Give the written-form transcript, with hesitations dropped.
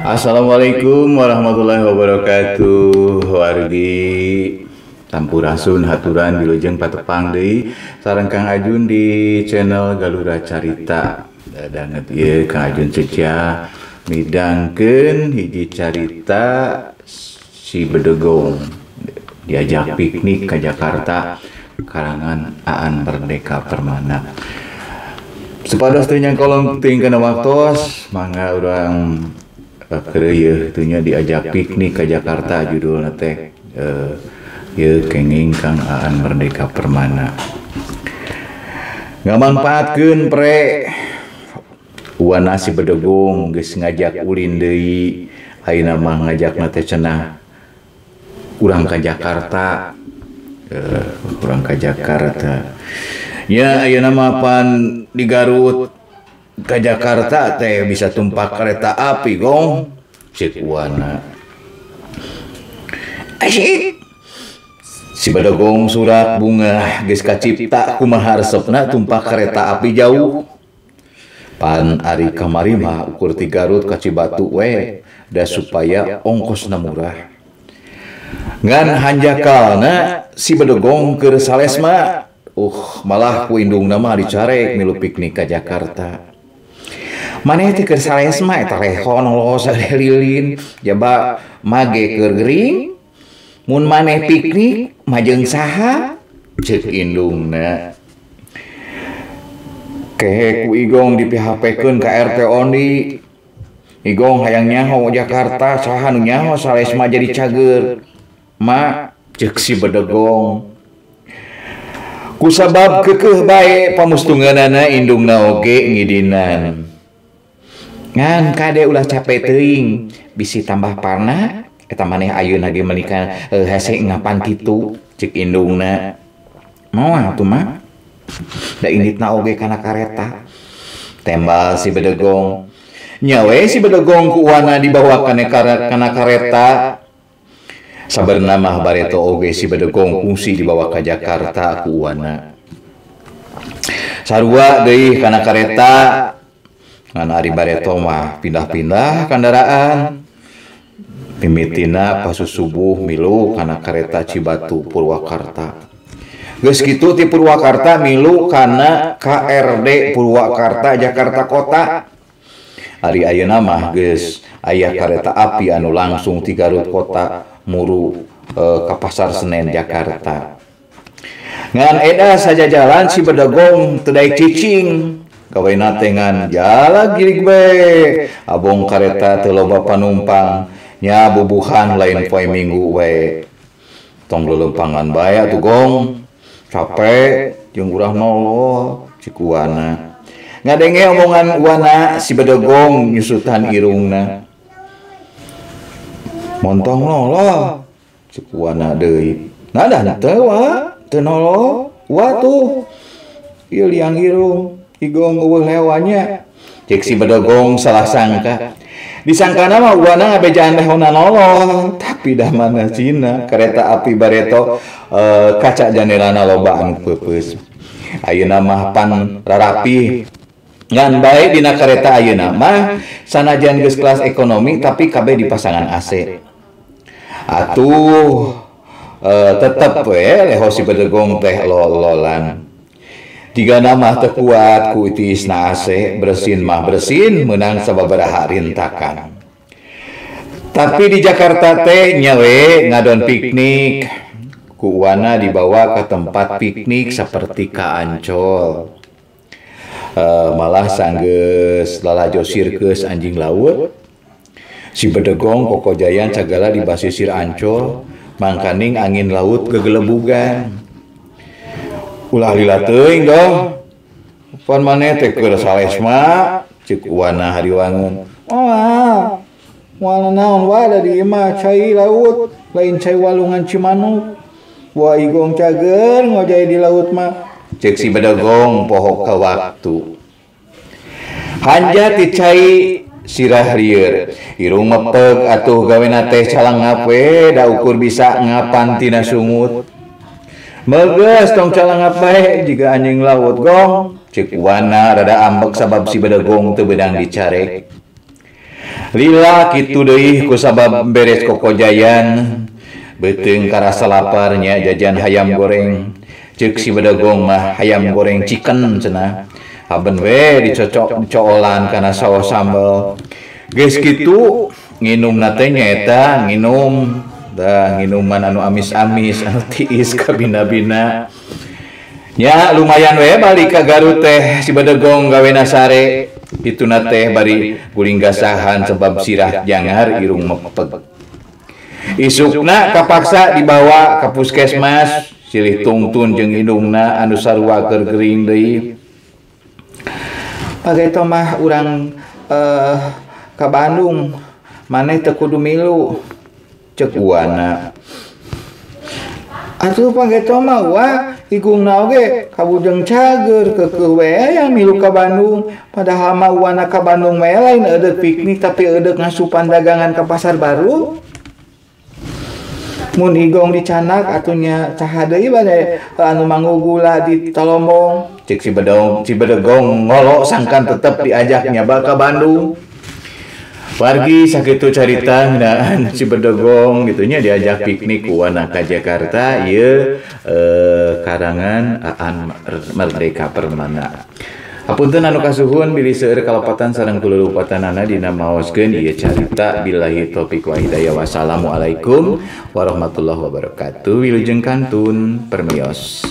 Assalamualaikum warahmatullahi wabarakatuh. Wargi sampurasun haturan wilujeng patepang deui sareng Kang Ajun di channel Galura Carita. Danget ieu Kang Ajun Cecia midangkeun hiji carita si Bedegong diajak piknik ke Jakarta karangan Aan Merdeka Permana. Supados teu nyangkolong teuing kana waktos, mangga urang keur ieu nya diajak piknik ke Jakarta judulna teh ieu kenging Kang Aan Merdeka Permana. Ngamanfaatkeun pre uwana si Bedegong geus ngajak ulin deui, ayeuna mah ngajakna teh cenah urang ka Jakarta. Urang ka Jakarta. Ya ayeuna mah pan di Garut ka Jakarta teh bisa tumpak kereta api gong cek uwana. Asyik. Si Bedegong surat bunga geus kacipta kumaha resepna tumpak kereta api jauh. Pan ari kamari mah ukur ti Garut ka Cibatu we da supaya ongkosna murah. Ngan hanjakalna si Bedegong keur salesma, malah ku indungna mah dicarek milu piknik ka Jakarta. Maneh teh keur salesma eta lehon lolos lilin jaba mage keur gering. Mun maneh piknik majeng saha ceuk indungna. Kehe ku Igong di PHP-keun ka RT Ondi. Igong hayang nyaho Jakarta saha nu nyaho salesma jadi cager. Ma ceuk si Bedegong. Kusabab kekeuh bae pamustunganana indungna oge ngidinan. Ngan kade ulah capek teuing bisi tambah parna eta maneh ayeuna ge menikah hese ngapan kitu ceuk indungna. Moal atuh mah. Da inditna oge kana kareta. Tembal si Bedegong. Nya we si Bedegong ku uwana dibawa kana kareta. Sabenerna mah bareto oge si Bedegong kungsi dibawa ka Jakarta ku uwana. Sarua deui kana kareta. Ngan ari bareto mah pindah-pindah kendaraan. Mimitina pas subuh milu kana kareta Cibatu Purwakarta. Geus kitu ti Purwakarta milu kana KRD Purwakarta Jakarta Kota. Ari ayeuna mah geus aya kareta api anu langsung ti Garut Kota muru ka Pasar Senen Jakarta. Ngan eda saja jalan si Bedegong teu daek cicing. Gawena teh ngan jalan girig bae. Abong kareta teu loba panumpang. Nya bubuhan lain poe Minggu we. Tong lelempangan bae atuh gong. Capek jeung urang nolol cik uwana. Ngadenge omongan uwana si Bedegong nyusutan irungna. Montong nolol cik uwana deui. Nah dah teu wa, teu nolol. Wa tuh ieu liang irung. Igong eueuh lewanya. Cek si Bedegong salah sangka. Disangkana mah uwana ngabejaan lehona nolol, tapi dah mana cina kereta api bareto kaca jandelana loba anu peupeus. Ayeuna mah pan rarapi. Ngan bae dina kareta ayeuna mah sanajan geus kelas ekonomi tapi kabeh di pasangan AC. Atuh tetep we leho si Bedegong teh lol-lolan. Jigana mah teu kuat ku tiisna AC, bersin mah bersin meunang sababaraha rintakan. Tapi di Jakarta teh nya we ngadon piknik. Ku uwana dibawa ke tempat piknik seperti ka Ancol. Malah sanggeus lalajo sirkus anjing laut. Si Bedegong kokojayan sagala di basisir Ancol, mangkaning angin laut gegelebugan. Ulah lila teuing dong. Pan maneh teh keur salesma ceuk uwana hariwangun. Oh, moal naon wae da di imah cai laut, lain cai walungan Cimanuk. Wah Igong cager ngojay di laut mah. Ceuk si Bedegong poho ka waktu. Hanja ti cai sirah lieur. Irung mepeg atuh gawena teh calangap we da ukur bisa ngapan tina sungut. Meges tong calangap bae jiga anjing laut gong. Ceuk wana rada ambek sabab si Bedegong teu beudang dicarek. Lila kitu deui kusabab beres kokojayan beuteung karasa laparnya jajan hayam goreng. Ceuk si bedegong mah hayam goreng chicken cenah. Haben we dicocok dicoolan kana saos sambel. Geus kitu nginumna teh nyaeta nginum dah nginuman anu amis-amis anu tiis kabina-bina. Nya lumayan we balik ka Garut teh si bedegong gawena sare. Dituna teh bari guling gasahan sebab sirah jangar irung mepeg. Isukna kapaksa dibawa ka puskesmas silih tungtun jeung indungna anu sarua keur gering deui. Pageto mah urang ka Bandung maneh teu kudu milu ceuk uana. Atuh pageto mah wah igungna oge kabujeng cager keukeuh we yang milu ka Bandung padahal mah uana ka Bandung we lain eudeuh piknik tapi eudeuh ngasupan dagangan ka pasar baru. Mun igong dicanak atunya caha deui bade anu mangugula di Tolombong cek si bedong si bedegong ngolo sangkan tetep diajak nyaba ka Bandung. Wargi sakitu carita ngeunaan si bedegong gitunya diajak piknik ku wana ka Jakarta ieu karangan Aan Merdeka Permana. Hapunten anu kasuhun bilih seueur kalepatan sareng kululupatanana dina maoskeun ieu carita billahi taufik wa hidayah. Wassalamualaikum warahmatullahi wabarakatuh. Wilujeng kantun permios.